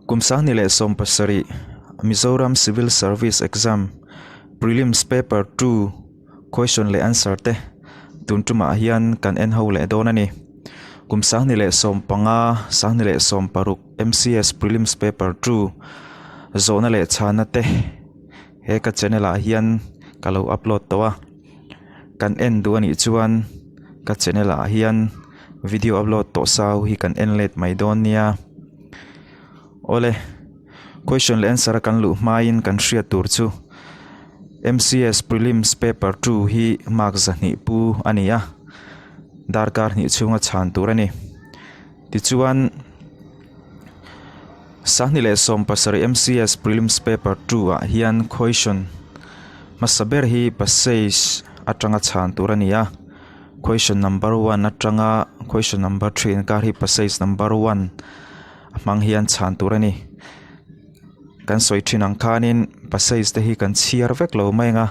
Kum 2017 Mizoram Civil Service Exam Prelims Paper 2 Question leh Answer te tun tumah hian kan en ho leh dawn a ni. Kum 2015 2016 MCS Prelims Paper 2 zawhna leh chhana te he ka channel ah hian ka lo upload tawh a. Kan en duh a nih chuan ka channel ah hian video upload tawh sa ho hi kan en let mai dawn nia. Awle, question leh answer a kan luh hmain kan hriat tur chu MCS prelims paper 2 hi mark 200 pu a ni a, darkar hnih chhunga chhan tur a ni. Tichuan 2017 MCS prelims paper 2 ah hian question hmasa ber hi passage atanga chhan tur a ni a. Question number 1 atanga question number 3 inkar hi passage number 1 a hmang hian chhan tur a ni. Kan sawi thin ang khanin passage te hi kan chhiar vek lo mai ang a.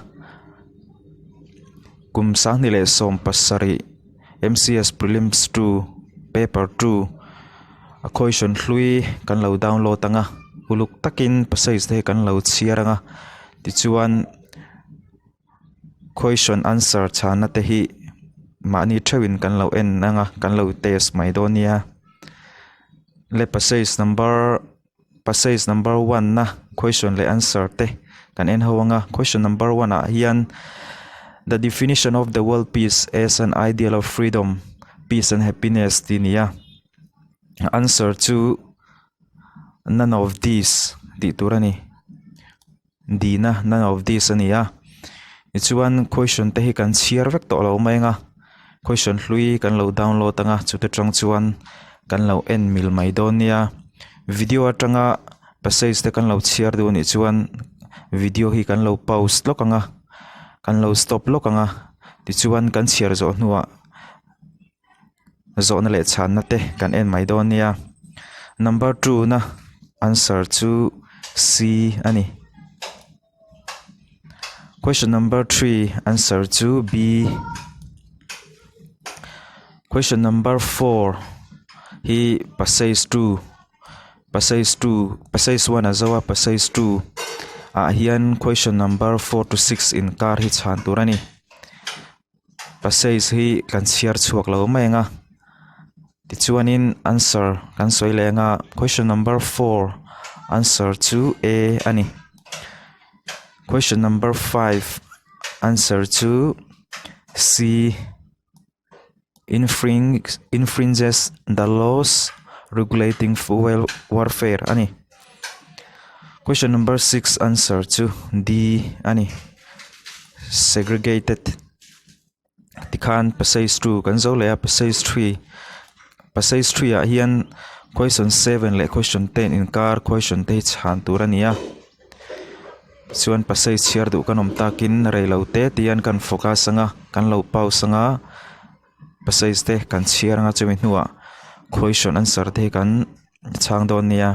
Kum 2017 MCS prelims 2 paper 2 a question hlui kan lo download ang a, uluk takin passage te hi kan lo chhiar ang a, tichuan question answer chhana te hi mahni theuhin kan lo en ang a, kan lo test mai dawn nia. Le passage number passage number 1 na question leh answer te kan en ho ang a, question number 1 ah hian the definition of the world peace as an ideal of freedom, peace and happiness tih a ni a. Answer chu none of these tih tur a ni. Dina none of these a ni a, tichuan question te hi kan chhiar vek tawh lo mai ang a, question hlui kan lo download ang a chute tang chuan kan lo en mil mai dawn nia, video atanga passage te kan lo chhiar duh anih chuan video hi kan lo pause lawk ang a, kan lo stop lawk ang a, tichuan kan chhiar zawh hnuah zawhna leh chhanna te kan en mai dawn nia. Number 2 na answer chu C a ni. Question number 3 answer chu B. Question number 4 hi passage 2 passage 2 passage 1 a zo a passage 2 ah hian question number 4 to 6 inkar hi chhan tur a ni. Passage hi kan chhiar chhuak lo mai ang a, tichuanin answer kan sawi leh ang a, question number 4 answer chu A a ni. Question number 5 answer chu C infringe infringes the laws regulating fuel warfare a ni. Question number 6 answer chu D a ni. Segregated tikhan passage 2 kan zo leh a passage 3 passage 3 ah hian question 7 leh question 10 inkar question te hi chhan tur a ni a, chuan passage chhiar duh kan awm takin reilo te tihian kan focus ang a kan lo pause ang a passage te kan chhiar ang a chumi hnuah question answer te hi kan chhang dawn nia.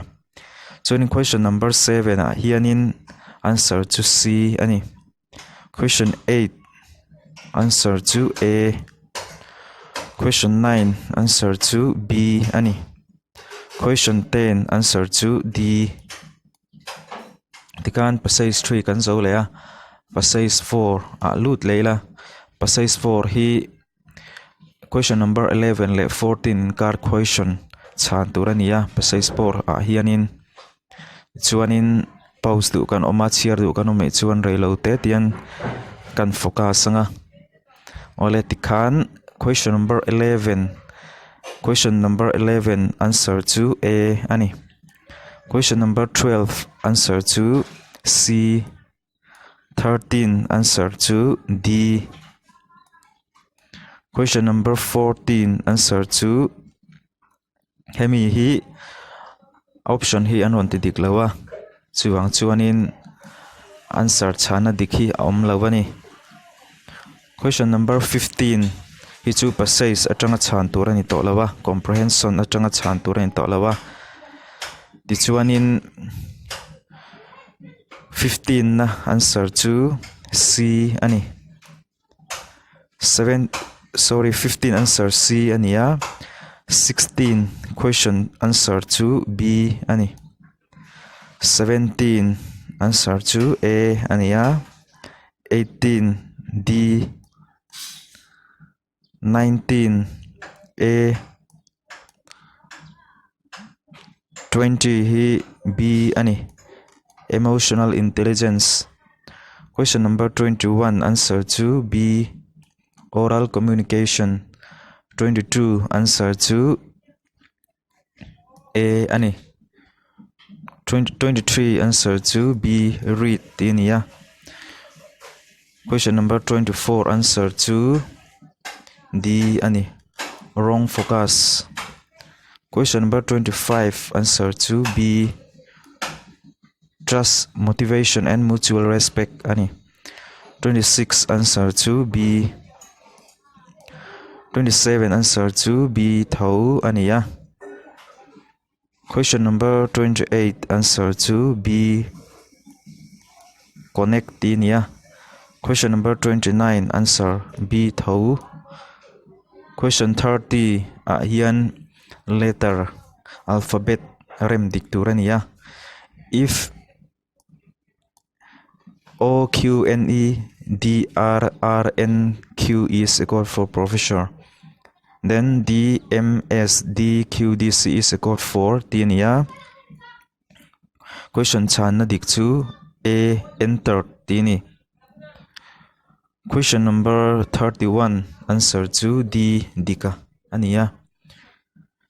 Chuanin question number 7 ah hianin answer chu C a ni. Question 8 answer chu A. Question 9 answer chu B a ni. Question 10 answer chu D. Tikhan passage 3 kan zo leh a, passage 4 ah lut leh ila. Passage 4 hi question number 11 leh 14 kar question chhan tur a ni a passage 4 ah hianin chuanin pause duh kan awm a chhiar duh kan awm leh chuan reilo te tian kan focus ang a awle tikhan question number 11 question number 11 answer chu A a ni question number 12 answer chu C. 13 answer chu D. Question number 14 answer chu hemi hi option hi an rawn ti dik lo a, chuvang chuanin answer chhana dik hi a awm lo a ni. Question number 15 hi chu passage atanga chhan tur a ni tawh lo a, comprehension atanga chhan tur a ni tawh lo a, tichuanin 15 na answer chu C a ni. 7 sorry 15 answer C a ni a, 16 question answer chu B a ni. 17 answer chu A a ni a, 18 D, 19 A, 20 hi B a ni. Emotional intelligence. Question number 21 answer chu B. Oral communication. 22 answer chu A a ni. 23 answer chu B read tih a ni a. Question number 24 answer chu D a ni. Wrong focus. Question number 25 answer chu B trust, motivation and mutual respect a ni. 26 answer chu B 27 answer chu B tho a ni a. Question number 28 answer chu B connect tih a ni a. Question number 29 answer B tho. Question 30 ah hian letter alphabet rem dik tur a ni a. If O Q N E D R R N Q is equal for professor then D M S D Q D C is equal for tih a ni a question chhanna dik chu A enter tih a ni question number 31 answer chu D dik a ni a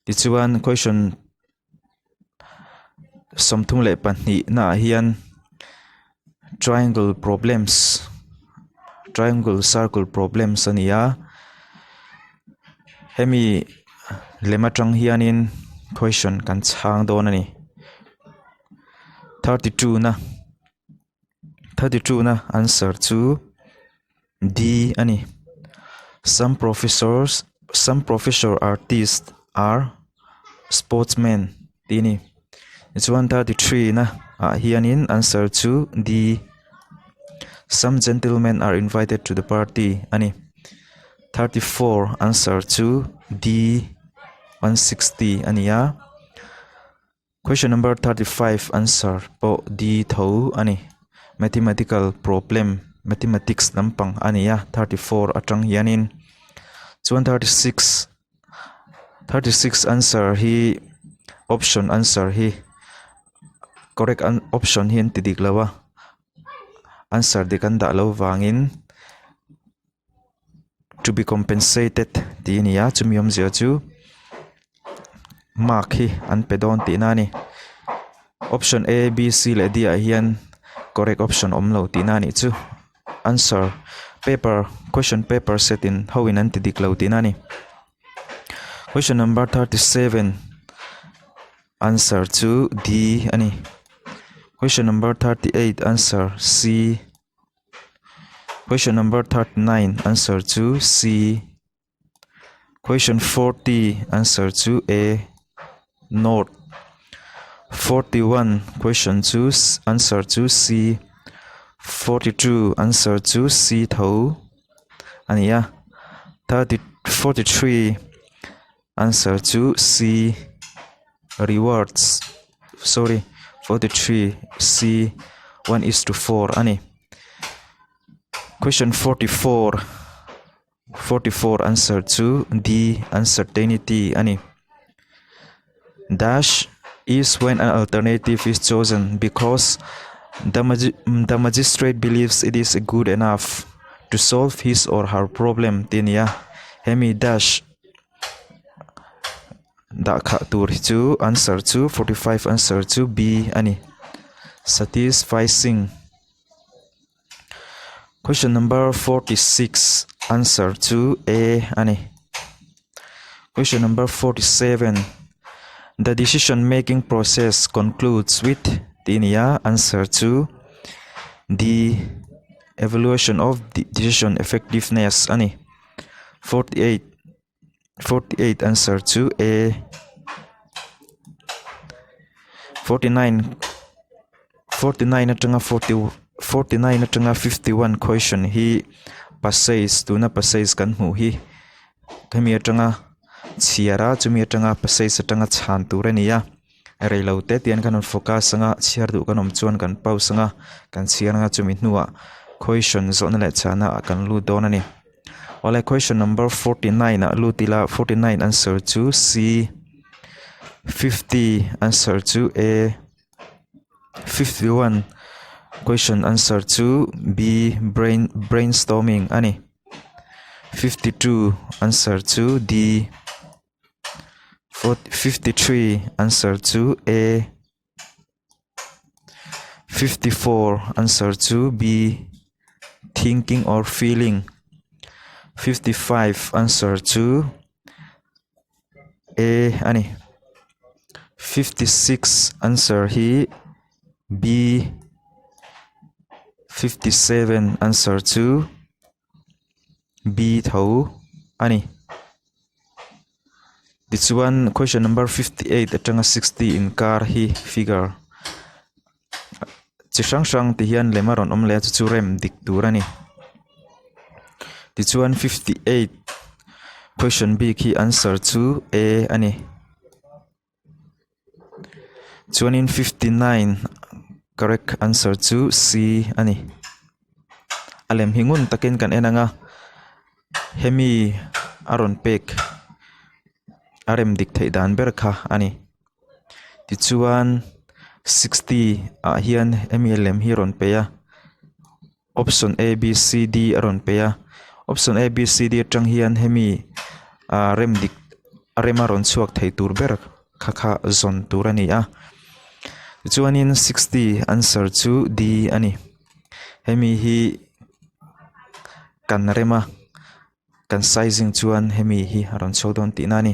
tichuan question. 32 naah hian triangle problems triangle circle problems a ni a hemi lem atang hianin question kan chhang dawn a ni 32 na 32 na answer chu D a ni some professors some professor artist are sportsmen tih a ni tichuan 33 na ah hianin answer chu D some gentlemen are invited to the party a ni 34 answer chu D 160 a ni a. Question number 35 answer pawh D tho a ni. Mathematical problem, mathematics lampang a ni a 34 atang hianin. Chuan 36, 36 answer hi option answer hi correct option hi an ti dik lo a, answer dik an dah loh vangin to be compensated tih a ni a chumi awmzia chu mark hi an pe dawn tihna a ni option a b c leh d ah hian correct option awm lo tihna a nih chu answer paper question paper set in ho in an ti dik lo tihna a ni question number 37 answer chu d a ni question number 38 answer c. Question number 39 answer chu C. Question 40 answer chu A. North. 41 question chu answer chu C. 42 answer chu C tho a ni a. 30 43 answer chu C. Rewards sorry 43 C 1 is to 4 a ni. Question 44 44 answer chu D uncertainty a ni. Dash is when an alternative is chosen because the, magi the magistrate believes it is good enough to solve his or her problem tih a ni a. Hemi dash Dah khah tur hi chu answer chu 45 answer chu B a ni. Satisficing. Question number 46 answer chu A a ni. Question number 47 The decision making process concludes with tih a ni a answer chu D evaluation of decision effectiveness a ni. 48 48 answer chu A 49 49 atanga 40 49 atanga 51 question hi passage tuna passage kan hmuh hi hemi atanga chhiar a chumi atanga passage atanga chhan tur a ni a. Rei lo te tian kan rawn focus anga chhiar duh kan awm chuan kan pause anga kan chhiar anga chumi hnuah question zawhna leh chhana ah kan lut dawn a ni. Awle question number 49 ah lut ila 49 answer chu C 50 answer chu A 51 question answer chu B brain brainstorming a ni. 52 answer chu D 53 answer chu A 54 answer chu B thinking or feeling 55 answer chu A a ni 56 answer hi B 57 answer chu B tho a ni. Tichuan question number 58 atanga 60 inkar hi figure chi hrang hrang ti hian lem a rawn awm leh a chu chu rem dik tur a ni. Tichuan 58 question bik hi answer chu A a ni. Chuanin 59 correct answer chu C a ni. A lem hi ngun takin kan en ang a, hemi a rawn pek a rem dik theih dan ber kha a ni. Tichuan 60 ah hian hemi lem hi a rawn pe a, option A B C D a rawn pe a, option A B C D atang hian hemi ah rem dik a rem a rawn chhuak thei tur ber kha kha zawn tur a ni a. Tichuanin 60 answer chu D a ni. Hemi hi kan rem a, kan sizing chuan hemi hi a rawn chhuak dawn tihna a ni.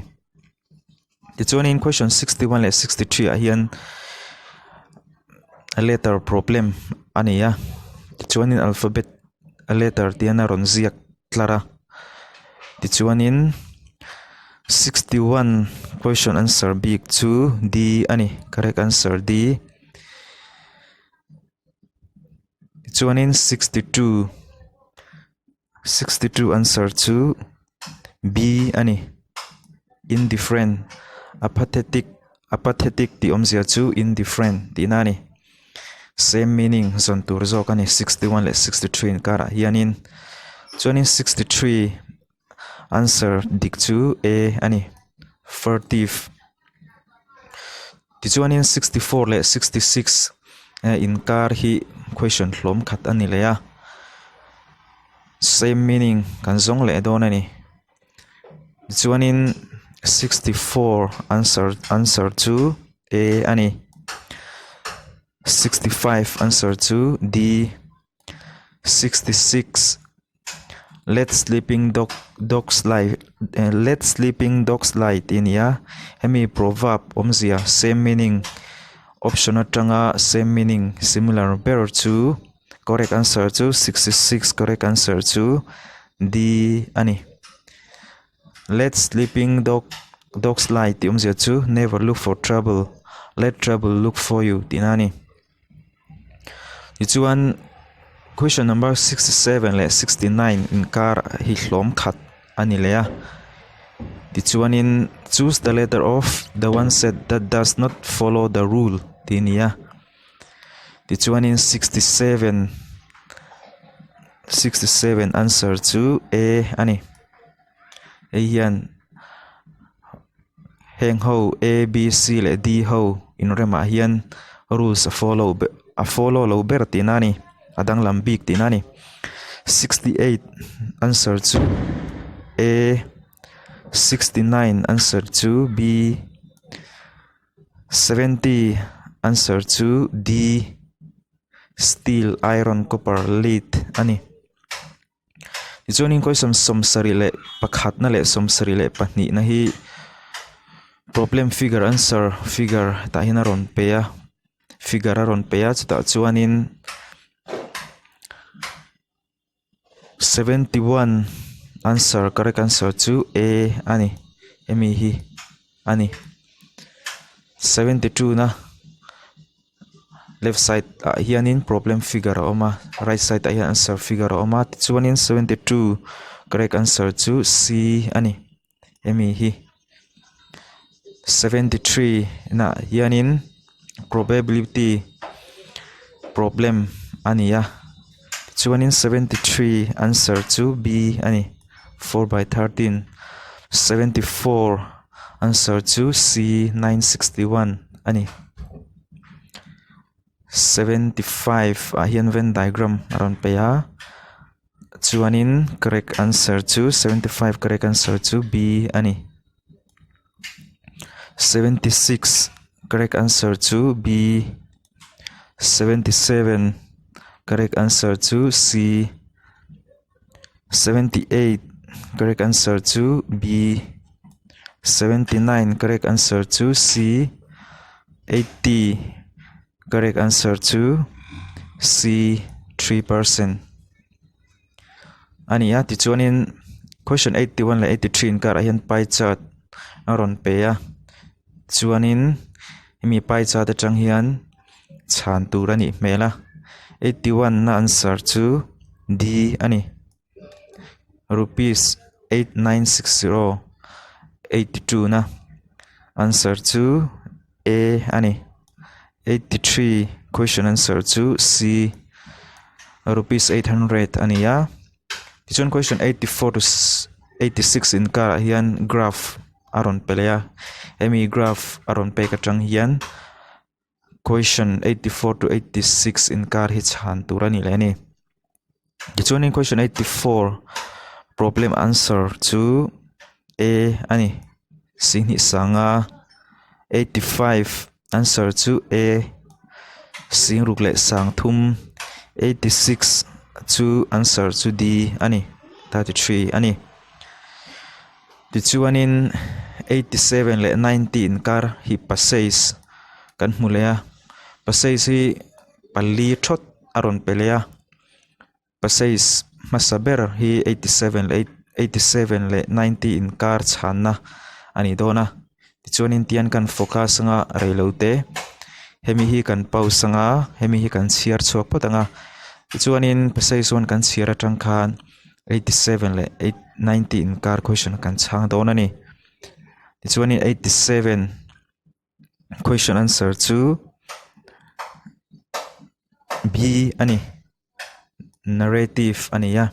Tichuanin question 61 leh 63 ah hian letter problem a ni a, tichuanin alphabet letter te hian a rawn ziak tlar a, tichuanin 61 question answer bik chu D a ni, correct answer D. Tichuanin 62 62 answer chu B a ni. Indifferent, apathetic, apathetic tih awmzia chu indifferent tihna a ni. Same meaning zawn tur zawk a ni 61 leh 63 inkarah hianin. Chuanin 63 answer dik chu A a ni. Furtive. Tichuanin 64 leh 66 inkar hi question hlawm khat a ni leh a. Same meaning kan zawng leh dawn a ni. Tichuanin 64 answer answer chu A a ni. 65 answer chu D. 66 Let sleeping dog dogs lie let sleeping dogs lie tih a ni a hemi proverb awmzia same meaning option atanga same meaning similar ber chu correct answer chu 66 correct answer chu D a ni. Let sleeping dog dogs lie tih awmzia chu never look for trouble let trouble look for you tihna a ni. Tichuan question number 67 leh 69 inkar hi hlawm khat a ni leh a. Tichuanin choose the letter of the one set that does not follow the rule tih a ni a. Tichuanin 67 67 answer chu A a ni. Hei hian heng ho A B C leh D ho inremah hian rules a follow a follow lo ber tihna a ni a danglam bik tihna a ni. 68 answer chu A 69 answer chu B 70 answer chu D steel iron copper lead a ni. Tichuanin question 71 leh 72 na hi problem figure answer figure tah hian a rawn pe a figure a rawn pe a chutah chuanin 71 answer correct answer chu A a ni hemi hi a ni 72 na. Left side ah hianin problem figure a awm a right side ah hian answer figure a awm a tichuanin 72 correct answer chu C a ni hemi hi. 73 na hianin probability problem a ni a chuanin 73 answer chu B a ni 4 by 13 74 answer chu C 961 a ni. 75 ah hian Venn diagram a rawn pe a chuanin correct answer chu 75 correct answer chu B a ni. 76 correct answer chu B 77 correct answer chu C 78 correct answer chu B 79 correct answer chu C 80 correct answer chu C 3% a ni a tichuanin question 81 leh 83 inkarah hian pie chart a rawn pe a chuanin hemi pie chart atang hian chhan tur a nih hmel a 81 na answer chu D a ni rupees 8960 82 na answer chu A a ni 83 question answer chu C rupees 800 a ni a tichuan question 84 to 86 inkarah hian graph a rawn pe leh a hemi graph a rawn pek atang hian question 84 to 86 inkar hi chhan tur a ni leh a ni tichuanin question 84 problem answer chu A a ni singhnih sanga 85 answer chu A singruk leh sang thum 86 chu answer chu D a ni 33 a ni. Tichuanin 87 leh 90 inkar hi passage kan hmu leh a passage hi pali thawt a rawn pe leh a passage hmasa ber hi 87 leh 87 leh 90 inkar chhanna a ni dawn a tichuanin tian kan focus anga reilote hemi hi kan pause anga hemi hi kan chhiar chhuak phawt anga tichuanin passage one kan chhiar atang khan. 87 leh 90 inkar question kan chhang dawn a ni tichuanin 87 question answer chu B a ni narrative a ni a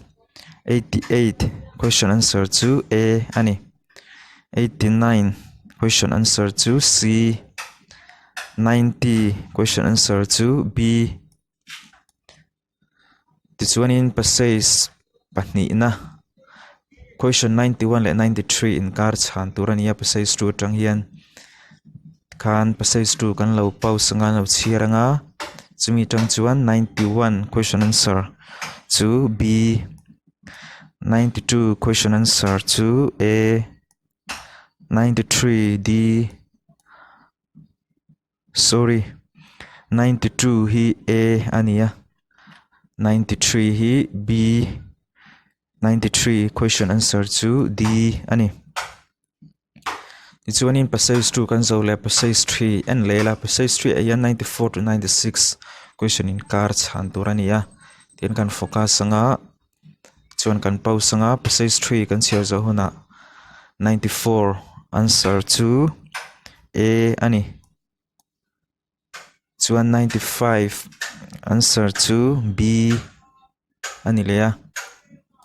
88 question answer chu A a ni 89 question answer chu C 90 question answer chu B. Tichuanin passage pahnihna question 91 leh 93 inkar chhan tur a ni a passage 2 atang hian khan passage 2 kan lo pause anga an lo chhiar anga chumi atang chuan 91 question answer chu B 92 question answer chu A 93 D Sorry, 92 hi A a ni a, 93 hi B, 93 question answer chu D a ni. Tichuanin passage 2 kan zo leh passage 3 en leh ila passage 3 ah hian 94 to 96 question inkar chhan tur a ni a, tin kan focus anga chuan kan pause anga passage 3 kan chhiar zawh hunah 94 answer chu A a ni. Chuan 95 answer chu B a ni leh a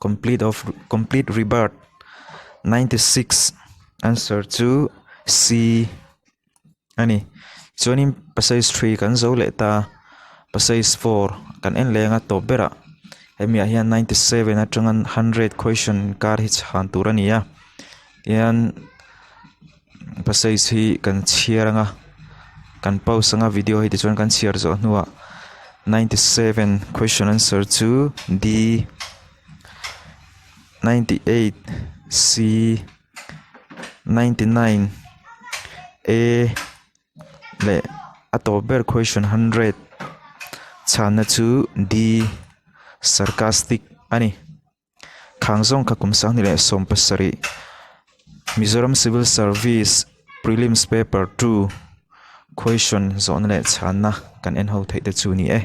complete of complete rebirth 96 answer chu C a ni. Chuanin passage 3 kan zo leh ta passage 4 kan en leh anga tawp berah hemi ah hian 97 atanga 100 question kar hi chhan tur a ni a tihian passage hi kan chhiar anga kan pause anga video hi tichuan kan chhiar zawh hnuah 97 question answer chu D 98 C 99 A leh a tawp ber question 100 chhanna chu D sarcastic a ni. Khang zawng kha kum 2017 Mizoram Civil Service Prelims Paper 2 question zawhna leh chhanna kan en ho theih te chu a ni e.